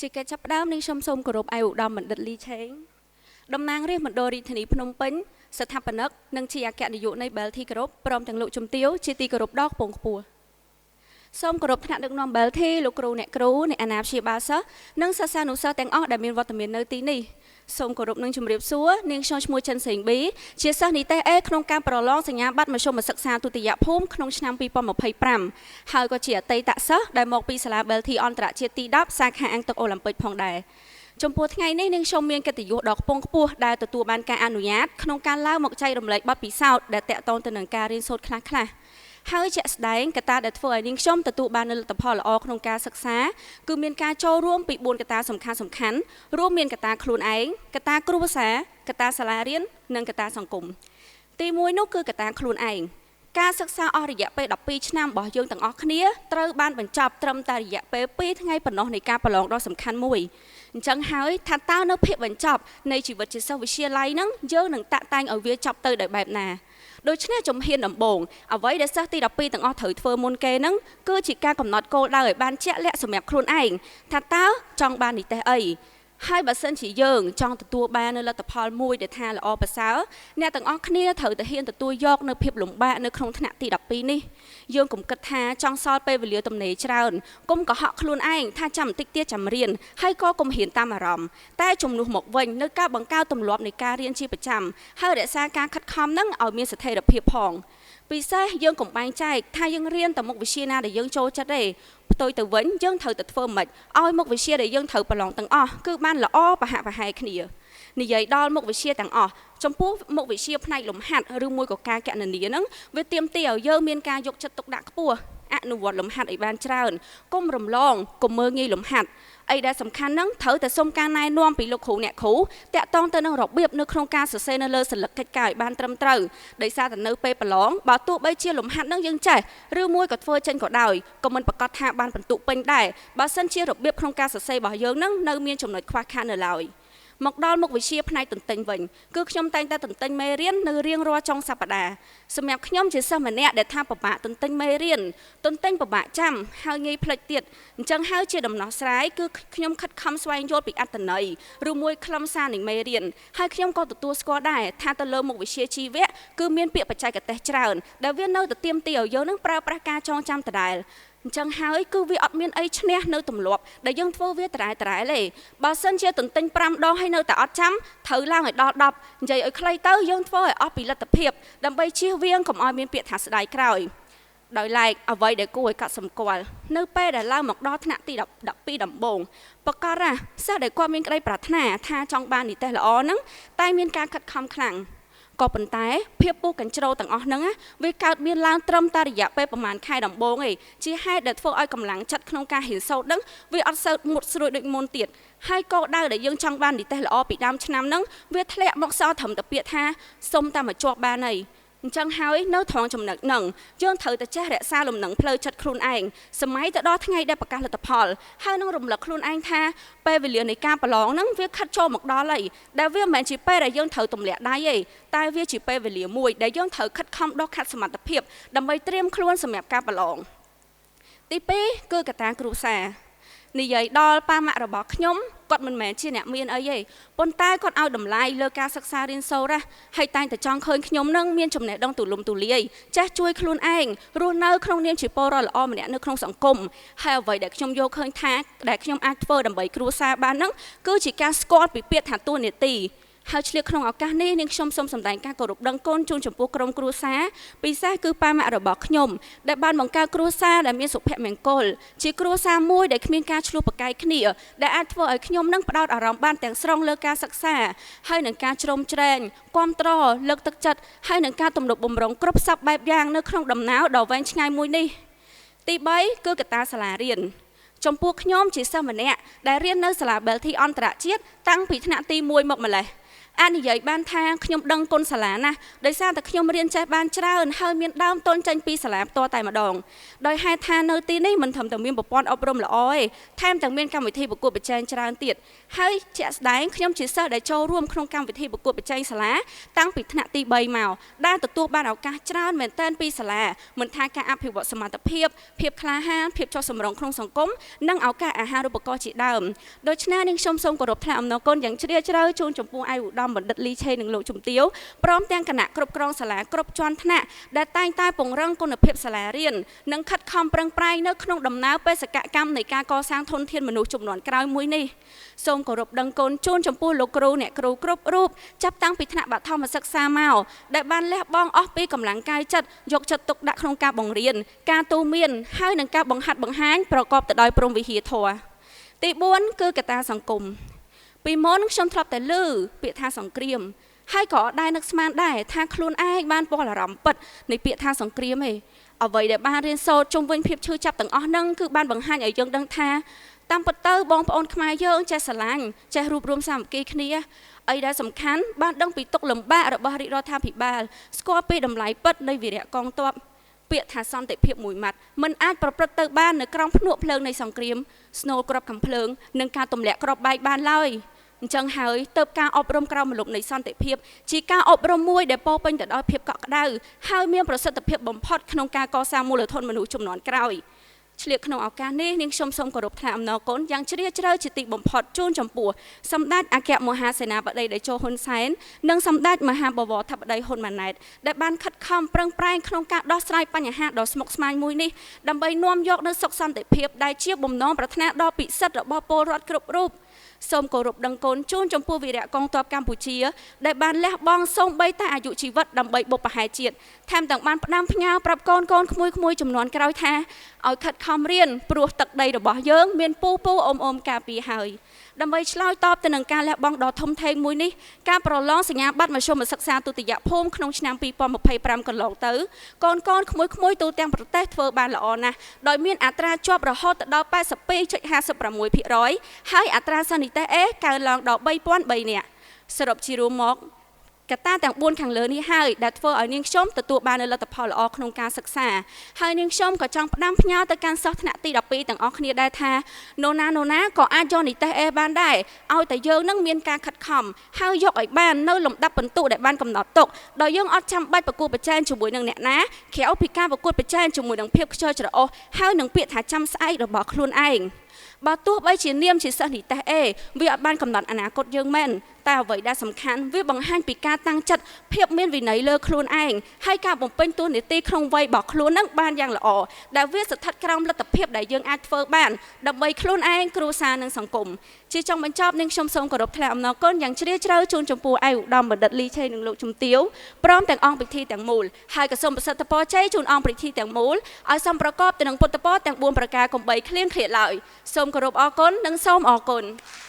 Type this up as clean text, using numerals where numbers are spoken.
ជាកិច្ចចាប់ផ្ដើមនាងខ្ញុំសូមគោរពឯកឧត្តមបណ្ឌិតលីឆេងតំណាងរាស្ត្រមណ្ឌលរាជធានីភ្នំពេញស្ថាបនិកនិងជាអគ្គនាយកនៃ Belty Group ព្រមទាំងលោកជំទាវជាទីគោរពដ៏ខ្ពង់ខ្ពស់សូមគោរពថ្នាក់ដឹកនាំ Belty លោកគ្រូអ្នកគ្រូអ្នកអាណាព្យាបាលសិស្សនិងសិស្សានុសិស្សទាំងអស់ដែលមានវត្តមាននៅទីនេះសូមគោរពនិងជម្រាបសួរនាងខ្ញុំឈ្មោះចិនសេងប៊ីជាសិស្សនិទេស A ក្នុងការប្រឡងសញ្ញាបត្រមធ្យមសិក្សាទុតិយភូមិក្នុងឆ្នាំ2025ហើយក៏ជាអតីតសិស្សដែលមកពីសាលា Belty អន្តរជាតិទី10សាខាអាងទឹកអូឡាំពិកផងដែរចំពោះថ្ងៃនេះនាងខ្ញុំមានកិត្តិយសដ៏ខ្ពង់ខ្ពស់ដែលទទួលបានការអនុញ្ញាតក្នុងការឡើងមកចែករំលែកបទពិសោធន៍ដែលតាក់ទងទៅនឹងការរៀនសូត្រខ្លះៗហើយជាក់ស្ដែងកត្តាដែលធ្វើឲ្យនាងខ្ញុំទទួលបាននូវលទ្ធផលល្អក្នុងការសិក្សាគឺមានការចូលរួមពី4កត្តាសំខាន់សំខាន់រួមមានកត្តាខ្លួនឯងកត្តាគ្រួសារកត្តាសាលារៀននិងកត្តាសង្គមទី1នោះគឺកត្តាខ្លួនឯងការសិក្សាអស់រយៈពេល12ឆ្នាំរបស់យើងទាំងអស់គ្នាត្រូវបានបញ្ចប់ត្រឹមតែរយៈពេល2ថ្ងៃប៉ុណ្ណោះនៃការប្រឡងដ៏សំខាន់មួយអញ្ចឹងហើយថាតើនៅភាពបញ្ចប់នៃជីវិតជាសិស្សវិទ្យាល័យហ្នឹងយើងនឹងតាក់តែងឲ្យវាចប់ទៅដោយបែបណាដូច្នេះជំហានដំបូងអ្វីដែលសិស្សទី12ទាំងអស់ត្រូវធ្វើមុនគេហ្នឹងគឺជាការកំណត់គោលដៅឲ្យបានជាក់លាក់សម្រាប់ខ្លួនឯងថាតើចង់បាននិទេសអីហើយបើសិនជាយើងចង់ទទួលបាននូវលទ្ធផលមួយដែលថាល្អប្រសើរអ្នកទាំងអស់គ្នាត្រូវតែហ៊ានទទួលយកនៅភាពលំបាកនៅក្នុងថ្នាក់ទី12នេះយើងកុំគិតថាចង់សល់ពេលវេលាទំនេរច្រើនកុំកុហកខ្លួនឯងថាចាំបន្តិចទៀតចាំរៀនហើយក៏កុំរៀនតាមអារម្មណ៍តែជំនួសមកវិញនៅការបង្កើតទម្លាប់នៃការរៀនជាប្រចាំហើយរក្សាការខិតខំនឹងឲ្យមានស្ថិរភាពផងពិសេសយើងកុំបែងចែកថាយើងរៀនតែមុខវិជ្ជាណាដែលយើងចូលចិត្តទេផ្ទុយទៅវិញយើងត្រូវតែធ្វើម៉េចឲ្យមុខវិជ្ជាដែលយើងត្រូវប្រឡងទាំងអស់គឺបានល្អប្រហាក់ប្រហែលគ្នានិយាយដល់មុខវិជ្ជាទាំងអស់ចំពោះមុខវិជ្ជាផ្នែកលំហាត់ឬមួយក៏ការកណនាហ្នឹងវាទាមទារឲ្យយើងមានការយកចិត្តទុកដាក់ខ្ពស់អនុវត្តលំហាត់ឲ្យបានច្រើនកុំរំលងកុំមើលងាយលំហាត់អីដែលសំខាន់ហ្នឹងត្រូវតែសុំការណែនាំពីលោកគ្រូអ្នកគ្រូតាក់ទងទៅនឹងរបៀបនៅក្នុងការសរសេរនៅលើសន្លឹកកិច្ចការឲ្យបានត្រឹមត្រូវដោយសារតែនៅពេលប្រឡងបើទោះបីជាលំហាត់ហ្នឹងយើងចេះឬមួយក៏ធ្វើចេញក៏ដោយក៏មិនប្រកាសថាបានបន្ទុកពេញដែរបើសិនជារបៀបក្នុងការសរសេររបស់យើងហ្នឹងនៅមានចំណុចខ្វះខាតនៅឡើយមកដល់មុខវិជ្ជាផ្នែកទន្ទិញវិញគឺខ្ញុំតែងតែទន្ទិញមេរៀននៅរៀងរាល់ចុងសប្តាហ៍សម្រាប់ខ្ញុំជាសិស្សម្នាក់ដែលថាពិបាកទន្ទិញមេរៀនទន្ទិញពិបាកចាំហើយងាយភ្លេចទៀតអញ្ចឹងហើយជាដំណោះស្រាយគឺខ្ញុំខិតខំស្វែងយល់ពីអត្ថន័យឬមួយខ្លឹមសារនៃមេរៀនហើយខ្ញុំក៏ទទួលស្គាល់ដែរថាទៅលើមុខវិជ្ជាជីវៈគឺមានពាក្យបច្ចេកទេសច្រើនដែលវានៅតែទាមទារឲ្យយើងនឹងប្រើប្រាស់ការចងចាំដដែលអញ្ចឹងហើយគឺវាអត់មានអីឈ្នះនៅទម្លាប់ដែលយើងធ្វើវាដដែលដដែលទេបើសិនជាទន្ទិញ5ដងហើយនៅតែអត់ចាំត្រូវឡើងឲ្យដល់10និយាយឲ្យខ្លីទៅយើងធ្វើឲ្យអស់ពីលទ្ធភាពដើម្បីជៀសវាងកុំឲ្យមានពាក្យថាស្ដាយក្រោយដោយឡែកអ្វីដែលគួរឲ្យកត់សម្គាល់នៅពេលដែលឡើងមកដល់ថ្នាក់ទី12ដំបូងប្រកាសណាសិស្សដែលគាត់មានក្តីប្រាថ្នាថាចង់បាននិទេសល្អហ្នឹងតែមានការខិតខំខ្លាំងក៏ប៉ុន្តែភាពពុះកញ្ជ្រោទាំងអស់ហ្នឹងវាកើតមានឡើងត្រឹមតែរយៈពេលប្រហែលខែដំបូងឯងជាហេតុដែលធ្វើឲ្យកម្លាំងចិត្តក្នុងការរៀនសូត្រហ្នឹងវាអត់សូវមុតស្រួយដូចមុនទៀតហើយគោលដៅដែលយើងចង់បាននិទេសល្អពីដើមឆ្នាំហ្នឹងវាធ្លាក់មកសល់ត្រឹមតែពាក្យថាសុំតែមកជាប់បានហើយអញ្ចឹងហើយនៅត្រង់ចំណុចហ្នឹងយើងត្រូវតែចេះរក្សាលំនឹងផ្លូវចិត្តខ្លួនឯងសម័យទៅដល់ថ្ងៃដែលប្រកាសលទ្ធផលហើយនឹងរំលឹកខ្លួនឯងថាពេលវេលានៃការប្រឡងហ្នឹងវាខិតចូលមកដល់ហើយដែលវាមិនមែនជាពេលដែលយើងត្រូវទម្លាក់ដៃទេតែវាជាពេលវេលាមួយដែលយើងត្រូវខិតខំដុសខាត់សមត្ថភាពដើម្បីត្រៀមខ្លួនសម្រាប់ការប្រឡងទី2គឺកត្តាគ្រួសារនិយាយដល់ប៉ាម៉ាក់របស់ខ្ញុំគាត់មិនមែនជាអ្នកមានអីទេប៉ុន្តែគាត់ឲ្យតម្លៃលើការសិក្សារៀនសូត្រណាហើយតែងតែចង់ឃើញខ្ញុំនឹងមានចំណេះដឹងទូលំទូលាយចេះជួយខ្លួនឯងរស់នៅក្នុងនាមជាពលរដ្ឋល្អម្នាក់នៅក្នុងសង្គមហើយអ្វីដែលខ្ញុំយកឃើញថាដែលខ្ញុំអាចធ្វើដើម្បីគ្រួសារបានហ្នឹងគឺជាការស្គាល់ពីពាក្យថាតួនាទីហើយឆ្លៀតក្នុងឱកាសនេះនាងខ្ញុំសូមសម្ដែងការគោរពដឹងគុណជូនចំពោះក្រុមគ្រួសារពិសេសគឺប៉ាម៉ាក់របស់ខ្ញុំដែលបានបង្កើតគ្រួសារដែលមានសុភមង្គលជាគ្រួសារមួយដែលគ្មានការឆ្លោះប្រកែកគ្នាដែលអាចធ្វើឲ្យខ្ញុំនឹងផ្ដោតអារម្មណ៍បានទាំងស្រុងលើការសិក្សាហើយនឹងការជ្រោមជ្រែងគាំទ្រលើកទឹកចិត្តហើយនឹងការទំនុកបំរុងគ្រប់សព្វបែបយ៉ាងនៅក្នុងដំណើរដ៏វែងឆ្ងាយមួយនេះទី3គឺកត្តាសាលារៀនចំពោះខ្ញុំជាសិស្សម្នាក់ដែលរៀននៅសាលា Belty អន្តរជាតិតាំងពីថ្នាក់ទី1មកម្លេះ អាចនិយាយបានថាខ្ញុំដឹងគុណសាលាណាស់ដោយសារតែខ្ញុំរៀនចេះបានច្រើនហើយមានដើមទុនចេញពីសាលាផ្ទាល់តែម្ដងដោយហេតុថានៅទីនេះមិនត្រឹមតែមានប្រព័ន្ធអប់រំល្អទេថែមទាំងមានកម្មវិធីប្រកួតប្រជែងច្រើនទៀតហើយជាក់ស្ដែងខ្ញុំជាសិស្សដែលចូលរួមក្នុងកម្មវិធីប្រកួតប្រជែងសាលាតាំងពីថ្នាក់ទី3មកដែលទទួលបានឱកាសច្រើនមែនទែនពីសាលាមិនថាការអភិវឌ្ឍសមត្ថភាពភាពក្លាហានភាពចុះសម្រុងក្នុងសង្គមនិងឱកាសអាហារូបករណ៍ជាដើមដូច្នេះនាងខ្ញុំសូមគោរពថ្លែងអំណរគុណយ៉ាងជ្រាលជ្រៅជូនចំពោះឯកឧត្តមបណ្ឌិតលីឆេនិងលោកជំទាវព្រមទាំងគណៈគ្រប់គ្រងសាលាគ្រប់ជាន់ថ្នាក់ដែលតែងតែពង្រឹងគុណភាពសាលារៀននិងខិតខំប្រឹងប្រែងនៅក្នុងដំណើរបេសកកម្មនៃការកសាងធនធានមនុស្សជំនាន់ក្រោយមួយនេះសូមគោរពដឹងគុណជូនចំពោះលោកគ្រូអ្នកគ្រូគ្រប់រូបចាប់តាំងពីថ្នាក់បឋមសិក្សាមកដែលបានលះបង់អស់ពីកម្លាំងកាយចិត្តយកចិត្តទុកដាក់ក្នុងការបង្រៀនការទូន្មានហើយនិងការបង្ហាត់បង្ហាញប្រកបទៅដោយព្រហ្មវិហារធម៌ទី4គឺកត្តាសង្គមពីមុនខ្ញុំធ្លាប់តែឮពាក្យថាសង្គ្រាមហើយក៏អត់ដែរនឹកស្មានដែរថាខ្លួនឯងបានពាល់អារម្មណ៍ពិតនៃពាក្យថាសង្គ្រាមឯងអ្វីដែលបានរៀនសូត្រជុំវិញភាពឈឺចាប់ទាំងអស់ហ្នឹងគឺបានបង្ហាញឲ្យយើងដឹងថាតាមពិតទៅបងប្អូនខ្មែរយើងចេះស្រឡាញ់ចេះរួបរวมសាមគ្គីគ្នាអីដែលសំខាន់បានដឹងពីទុក្ខលំបាករបស់រាជរដ្ឋាភិបាលស្គាល់ពីតម្លៃពិតនៃវីរៈកងទ័ពពាក្យថាសន្តិភាពមួយម៉ាត់មិនអាចប្រព្រឹត្តទៅបាននៅក្រោមភ្នក់ភ្លើងនៃសង្គ្រាមស្នូលគ្រាប់កាំភ្លើងនិងការទម្លាក់គ្រាប់បែកបានឡើយអញ្ចឹងហើយទៅការអប់រំក្រោមម្លប់នៃសន្តិភាពជាការអប់រំមួយដែលពោពេញទៅដោយភាពកក់ក្ដៅហើយមានប្រសិទ្ធភាពបំផុតក្នុងការកសាងមូលធនមនុស្សជំនាន់ក្រោយឆ្លៀតក្នុងឱកាសនេះនាងខ្ញុំសូមគោរពថ្លែងអំណរគុណយ៉ាងជ្រាលជ្រៅជាទីបំផុតជូនចំពោះសម្ដេចអគ្គមហាសេនាបតីតេជោហ៊ុនសែននិងសម្ដេចមហាបវរធិបតីហ៊ុនម៉ាណែតដែលបានខិតខំប្រឹងប្រែងក្នុងការដោះស្រាយបញ្ហាដ៏ស្មុគស្មាញមួយនេះដើម្បីនាំយកនូវសុខសន្តិភាពដែលជាបំណងប្រាថ្នាដ៏ពិសិដ្ឋរបស់ពលរដ្ឋគ្រប់រូបសូមគោរពដឹងគុណជូនចំពោះវីរៈកងទ័ពកម្ពុជាដែលបានលះបង់សូម្បីតែអាយុជីវិតដើម្បីបុព្វហេតុជាតិថែមទាំងបានផ្ដាំផ្ញើប្រាប់កូនៗក្មួយៗចំនួនក្រោយថាឲ្យខិតខំរៀនព្រោះទឹកដីរបស់យើងមានពូពូអ៊ំៗការពារហើយដើម្បីឆ្លើយតបទៅនឹងការលះបង់ដ៏ធំធេងមួយនេះការប្រឡងសញ្ញាបត្រមធ្យមសិក្សាទុតិយភូមិក្នុងឆ្នាំ2025កន្លងទៅកូនៗក្មួយៗទូទាំងប្រទេសធ្វើបានល្អណាស់ដោយមានអត្រាជាប់រហូតដល់ 82.56% ហើយអត្រាសិស្សនិទេស A កើនឡើងដល់3003នាក់សរុបជារួមមកកត្តាទាំង4ខាងលើនេះហើយដែលធ្វើឲ្យនាងខ្ញុំទទួលបាននូវលទ្ធផលល្អក្នុងការសិក្សាហើយនាងខ្ញុំក៏ចង់ផ្ដាំផ្ញើទៅកាន់សិស្សថ្នាក់ទី12ទាំងអស់គ្នាដែរថានរណាក៏អាចយកនិទេស A បានដែរឲ្យតែយើងនឹងមានការខិតខំហើយយកឲ្យបាននៅលំដាប់ពិន្ទុដែលបានកំណត់ទុកដោយយើងអត់ចាំបាច់ប្រកួតប្រជែងជាមួយនឹងអ្នកណាក្រៅពីការប្រកួតប្រជែងជាមួយនឹងភាពខ្ជិលច្រអូសហើយនឹងពាក្យថាចាំស្អែករបស់ខ្លួនឯងបើទោះបីជានាមជាសិស្សនិទេស A វាអត់បានកំណត់អនាគតយើងមែនតែអ្វីដែលសំខាន់វាបង្ហាញពីការតាំងចិត្តភាពមានវិន័យលើខ្លួនឯងហើយការបំពេញតួនាទីក្នុងវ័យរបស់ខ្លួននឹងបានយ៉ាងល្អដែលវាស្ថិតក្រោមលទ្ធភាពដែលយើងអាចធ្វើបានដើម្បីខ្លួនឯងគ្រួសារនិងសង្គមជាចុងបញ្ចប់នាងខ្ញុំសូមគោរពថ្លែងអំណរគុណយ៉ាងជ្រាលជ្រៅជូនចំពោះឯកឧត្តមបណ្ឌិតលីឆេនិងលោកជំទាវព្រមទាំងអង្គពិធីទាំងមូលហើយក៏សូមប្រសិទ្ធពរជ័យជូនអង្គពិធីទាំងមូលឲ្យសមប្រកបទៅនឹងពុទ្ធពរទាំង4ប្រការកុំបីឃ្លៀងឃ្លាតឡើយសូមគោរពអរគុណនិងសូមអរគុណ។